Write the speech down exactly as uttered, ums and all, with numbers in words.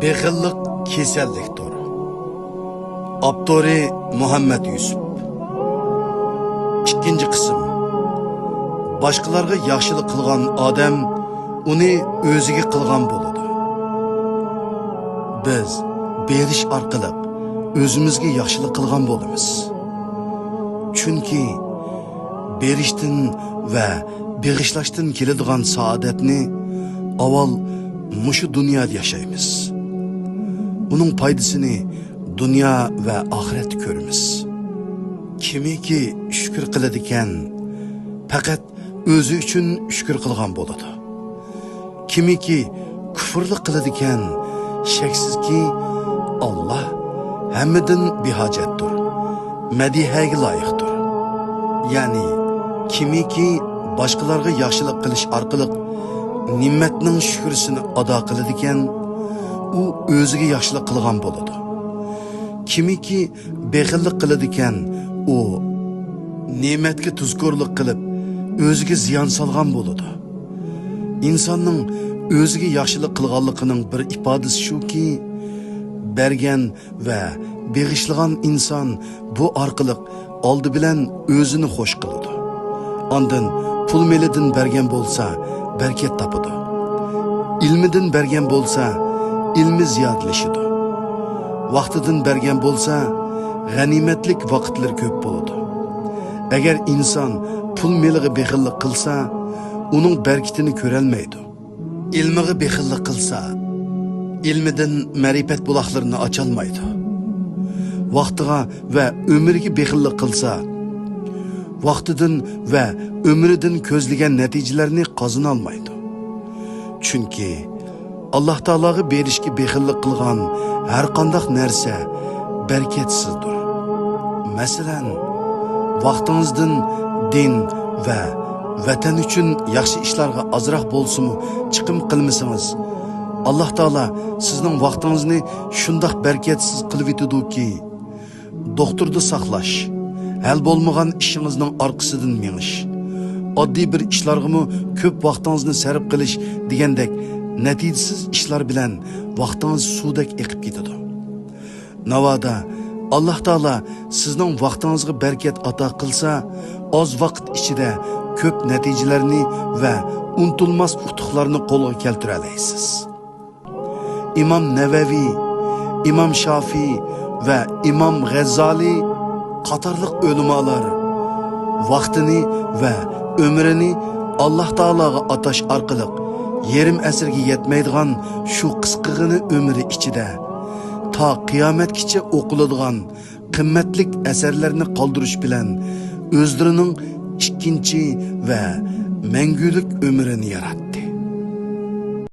بېخىللىق كېسەللىكتۇر. ئاپتورى: مۇھەممەد يۈسۈپ. ئىككىنچى قىسىم. باشقىلارغا ياخشىلىق قىلغان ئادەم ئۇنى ئۆزىگە قىلغان بولىدۇ. بىز بېرىش ئارقىلىق ئۆزىمىزگە ياخشىلىق قىلغان بولىمىز. چۈنكى بېرىشتىن ۋە بېغىشلاشتىن كېلىدىغان سائادەتنى ئاۋۋال مۇشۇ دۇنيادا ياشايمىز. ئۇنىڭ پايدىسىنى دۇنيا ۋە ئاخىرەتتە كۆرىمىز. كىمكى شۈكۈر قىلىدىكەن، پەقەت ئۆزى ئۈچۈن شۈكۈر قىلغان بولىدۇ. كىمكى كۇفرلۇق قىلىدىكەن، شەكسىزكى، ئاللا ھەممىدىن بىھاجەتتۇر، مەدھىيەگە لايىقتۇر. يەنى، كىمكى باشقىلارغا ياخشىلىق قىلىش ئارقىلىق نېمەتنىڭ شۈكرىسىنى ئادا قىلىدىكەن، ئۇ ئۆزىگە ياخشىلىق قىلغان بولىدۇ. كىمكى بېخىللىق قىلىدىكەن، ئۇ نېمەتكە تۇزكورلۇق قىلىپ، ئۆزىگە زىيان سالغان بولىدۇ. ئىنساننىڭ ئۆزىگە ياخشىلىق قىلغانلىقىنىڭ بىر ئىپادىسى شۇكى، بەرگەن ۋە بېغىشلىغان ئىنسان بۇ ئارقىلىق ئالدى بىلەن ئۆزىنى خوش قىلىدۇ. ئاندىن پۇل مېلىدىن بەرگەن بولسا، بەرىكەت تاپىدۇ. ئىلمىدىن بەرگەن بولسا، ئىلمى زىيادىلىشىدۇ. ۋاقتىدىن بەرگەن بولسا، غەنىيمەتلىك ۋاقىتلىرى كۆپ بولىدۇ. ئەگەر ئىنسان پۇل مېلىغا بېخىللىق قىلسا، ئۇنىڭ بەرىكىتىنى كۆرەلمەيدۇ. ئىلمىغا بېخىللىق قىلسا، ئىلمىدىن مەرىپەت بۇلاقلىرىنى ئاچالمايدۇ. ۋاقتىغا ۋە ئۆمرىگە بېخىللىق قىلسا، ۋاقتىدىن ۋە ئۆمرىدىن كۆزلىگەن نەتىجىلەرنى قازىنالمايدۇ. چۈنكى ئاللا تائالاغا بېرىشكە بېخىللىق قىلغان ھەرقانداق نەرسە بەرىكەتسىزدۇر. مەسىلەن، ۋاقتىڭىزدىن دىن ۋە ۋەتەن ئۈچۈن ياخشى ئىشلارغا ئازراق بولسىمۇ چىقىم قىلمىسىڭىز، ئاللا تائالا سىزنىڭ ۋاقتىڭىزنى شۇنداق بەرىكەتسىز قىلىۋېتىدۇكى، دوختۇردا ساقلاش، ھەل بولمىغان ئىشىڭىزنىڭ ئارقىسىدىن مېڭىش، ئاددىي بىر ئىشلارغىمۇ كۆپ ۋاقتىڭىزنى سەرپ قىلىش دېگەندەك نەتىجىسىز ئىشلار بىلەن ۋاقتىڭىز سۇدەك ئېقىپ كېتىدۇ. ناۋادا ئاللا تائالا سىزنىڭ ۋاقتىڭىزغا بەرىكەت ئاتا قىلسا، ئاز ۋاقىت ئىچىدە كۆپ نەتىجىلەرنى ۋە ئۇنتۇلماس ئۇتۇقلارنى قولغا كەلتۈرەلەيسىز. ئىمام نەۋەۋى، ئىمام شافىي ۋە ئىمام غەززالى قاتارلىق ئۆلىمالار ۋاقتىنى ۋە ئۆمرىنى ئاللا تائالاغا ئاتاش ئارقىلىق يېرىم ئەسىرگە يەتمەيدىغان شۇ قىسقىغىنە ئۆمرى ئىچىدە تا قىيامەتكىچە ئوقۇلىدىغان قىممەتلىك ئەسەرلەرنى قالدۇرۇش بىلەن ئۆزلىرىنىڭ ئىككىنچى ۋە مەڭگۈلۈك ئۆمرىنى ياراتتى.